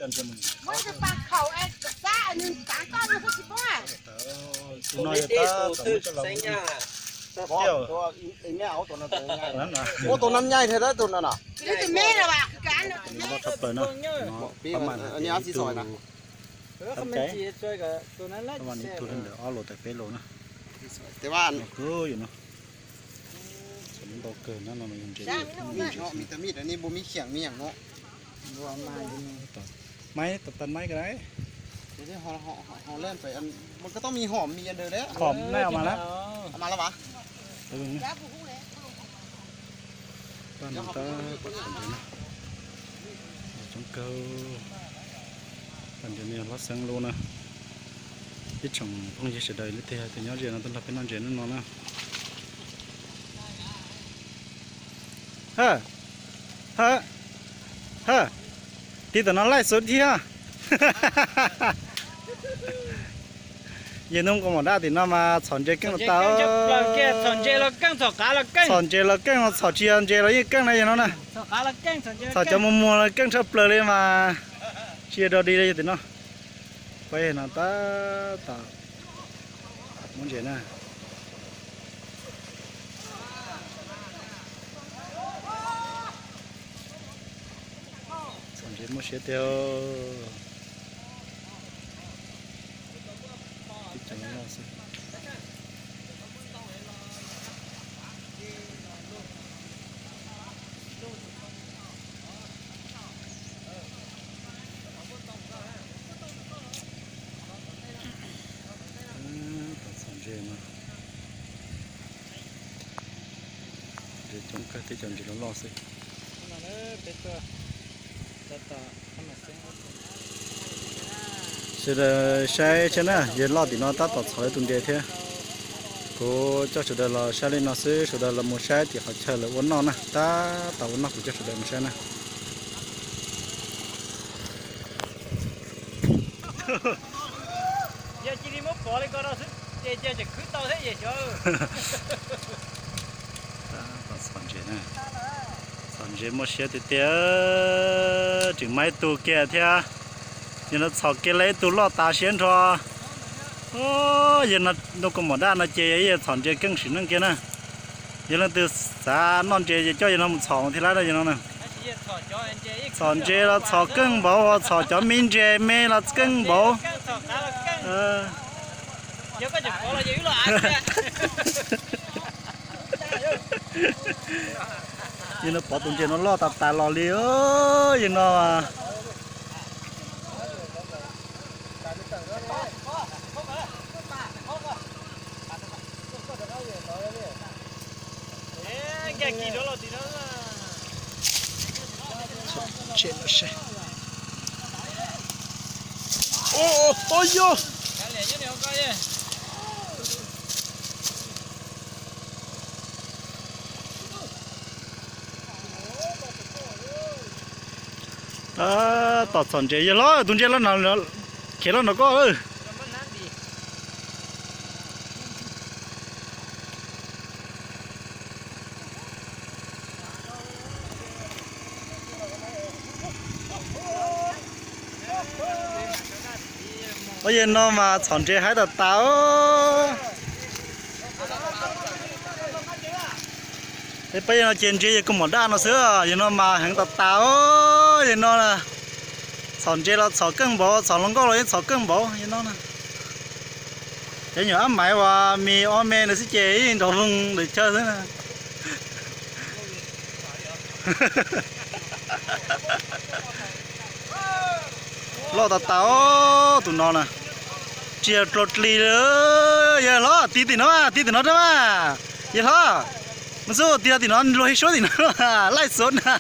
Ua tus nam nyaij thiab tus no no. Loj tshaj plaws no. Tab mas hais tias ib tug, tab mas ib tug ntawm ob los tas peb los na. Ntau kawg na no, yog ntses, maib, tau tau maib ko na. Hom na mas na. Paj no tab tom ntses na, coob kawg. Paj ntses no yog hlob xeeb lub na. Ib tsoom phooj ywg sawv daws leej twg hais tias nyob ze no tuaj nrog peb noj ntses hnub no na. Ha, ha, ha, tib tam no laij xub thiab. Yawg Nuj Kua Muam Daj tim no mas txhom ntses keej los tau. Txhom ntses los keej, txhom qav los keej. Txhom ntses los keej los txhom tsis yog ntses los yeej keej na yog no na. Txhom cov muag muag los keej tshaj plaws li mas tsis yog dog dig li yog tim no. Peb no tab tom muab ntses na. Txhom ntses muaj siab tiag. Tib cov loj xwb. Tom txhom ntses no, ntses coob kawg, tib cov ntses loj loj xwb. Sawv daws saib thiab na, yawg loj tim no tab tom txhom ib tug ntses thiab. Kuv coj sawv daws los saib li no xwb, sawv daws los mus saib tim qhov chaw lawv ua noj na, tab tom ua noj kuv coj sawv daws mus saib na. Yog cia li muab pov li ko no xwb ces cia tseem khwv tau thiab yawg xyov. Txhom ntses na, txhom ntses muaj siab tiag tiag, tseem muaj ib tug kiag thiab. Yog no txhom kiag li ib tug loj tas siab nrho. Yog no Nuj Kua Muam Daj no ces yog ib yawg txhom ntses keej sim neej kiag na. Yog leej twg xav noj ntses ces coj yawg no mus txhom thiab lawm yog no na. Txhom ntses los txhom keej npaum, txhom cov me ntses me los keej npaum. Yog no pov tus ntses no loj tas tas los li, yog no. Txhom ntses no seb. Ua yog tab tom txhom ntses, yawg hlob tus ntses los no, khiav los nrog koj. Ua yog no mas txhom ntses haib tas tas. Peb yog no ces ntses yawg Kua Muam Daj no xwb, yog no mas heev tas tas. Yog no txhom ntses los txhom keej npaum, txhom hluas nkauj los yeej txhom keej npaum yog no. Cov nyuam ab maiv uas me ob me ntawd xwb ces ib nrov voog ntawm chaw xwb na. Loj tas tas tus no na. Tsis yog dlau dlig li. Yawg hlob, tig tim no, tig tim no rau mas. Yawg hlob, mus xub tig tim no, luag ib suab tim no, laij xov na.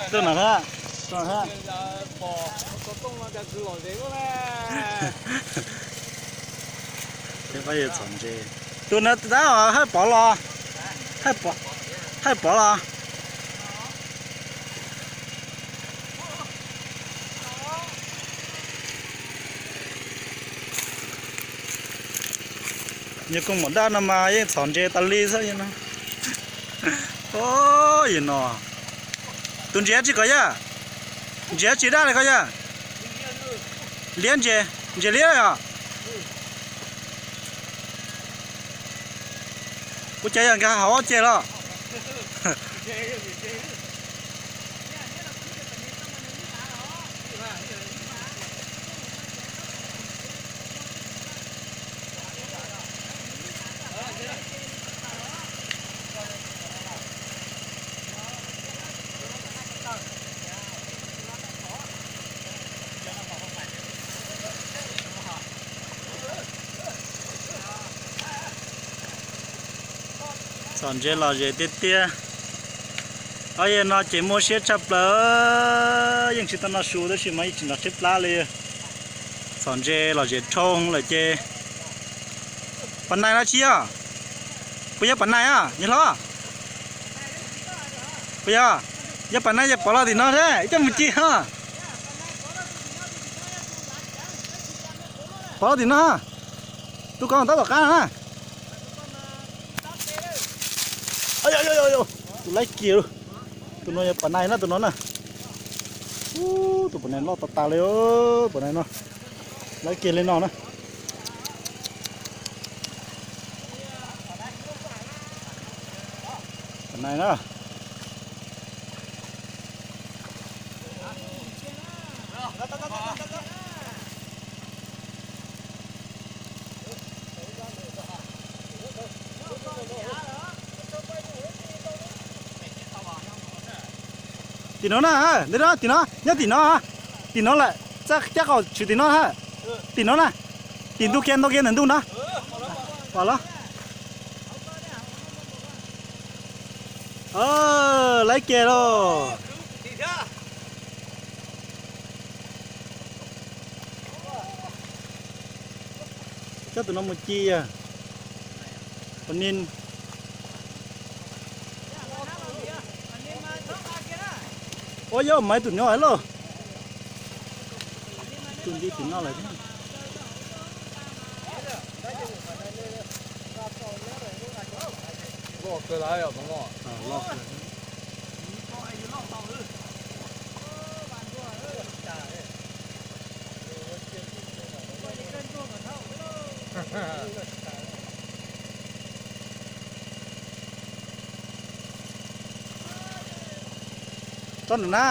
Tuaj no thiab, tuaj no thiab. Peb pab yawg txhom ntses. Tus na tab Hawj Pov los, Hawj Pov los. Yog koob mom daj no mas yeej txhom ntses tas li xwb no. Yog no, tus ntses tsis kov yaj, ntses tsis daj li kov yaj. Liab ntses, ntses liab yom. Ua cas yog nkag hauv ob ceg los? Txhom ntses lom zem tiag tiag. Ob yam no ces muaj siab tshaj plaws, yeej tsis tau noj su tab sis mas yeej tsis nrog tshaib plab li. Txhom ntses lom zem dhau lawm ces. Pom nais no tsis yog? Puas yog pom nais os yawg hlob? Puas yog? Yog pom nais ces pov los tim no thiab coj mus ci os. Pov los tim no, tus ko tab tom qab no na. Tus laib kiag, tus no yog pom nais na tus no na. Tus pom nais loj tas tas li, pom nais no, laib kiag li no na. Pom nais na. Tim no na, tim no, nyob tim no, tim no lawm, txaj cab qaum tshwm tim no, tim no na, tim ntug kiag ntau kiag ntawm ntug no. Pom los? Laib kiag lauj. Coj tus no mus ci yog pom nin. Ua yog mas tus no lauj. Tus nti tim no lawm thiab. Tso nram na.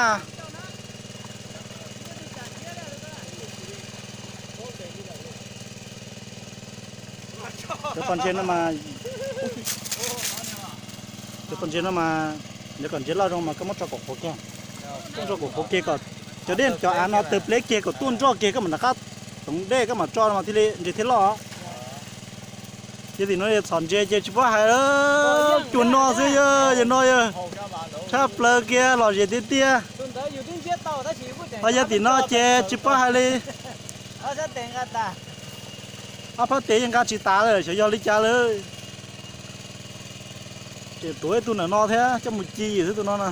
Cov txhom ntses no mas, cov txhom ntses no mas, yog kom ntses loj zoo mas koj muab tso kaum qhuav kiag, muab tso kaum qhuav kiag kom cov dej cov av no tawg pleb kiag kom tuaj nroj kiag koj mam rov qab toov dej koj mam tso no mas thiaj li ntses thiaj loj. Yog tim no yog txhom ntses ces tsis paub hais, cua no xwb yog, yog no yog tshaj plaws kiag lom zem tiag tiag. Ho yog tim no ces tsis paub hais li. Ob phab tes yeej nqa tsis tas lawm xyov yog li cas lawm. Ces tuav ib tug ntawm no thiab coj mus ci xwb tus no na.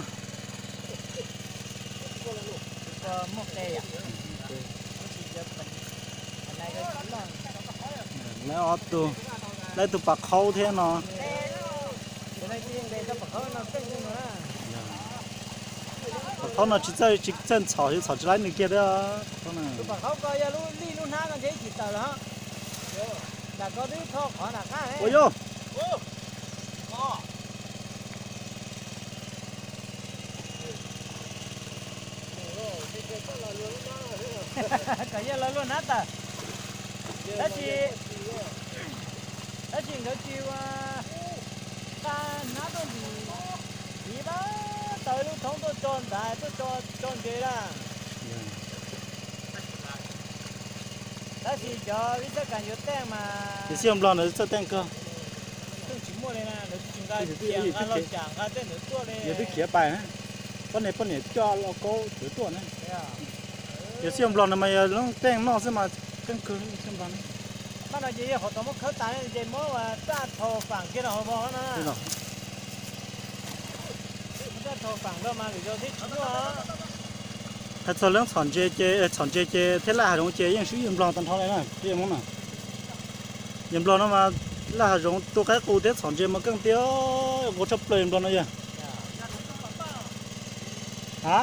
Lawv ob tug, lawv tus pas qhaub thiab no. Pas qhaub no tsis txawj, tsis txawj ntxhov, txhov tsis laib nws kiag thiab. Ua yog kom yog lawv luag nab tawm, tab sis, tab sis nkawd tsis ua, qa nab tuaj ntxim, txiv pab tau ib lub thoob tuaj tso ntawd tuaj tso ntses lawm. Tab sis cov vib xab kas yuav teej mas, yog xib hwb Nplog ntawd txawj teej kawg. Tsis muaj li na, lawv tsis nqa, nqa los cas nqa tej ntawd tuaj li. Yog twb khiav pais, poj niam, poj niam coj lauj kaub tuaj na. Yog xib hwb Nplog no mas yog lub teej noj xwb mas keej kawg xib hwb Nplog na. Pab no ces yog qhov tau muab khawb tas ces muab raj thau fam kiag rau hauv vog na. Raj thau fam nrog mas lwm zaus thiaj tsis nyuaj. Hais txog leej txhom ntses ces, txhom ntses ces thiab laj hav zoov ces yeej swb yawg Nplog tag nrho li na, yawg Hmoob na. Yawg Nplog no mas laj hav zoov tu qaib qus thiab txhom ntses mas keej tiag, qus tshaj plaws yawg Nplog no yog. A,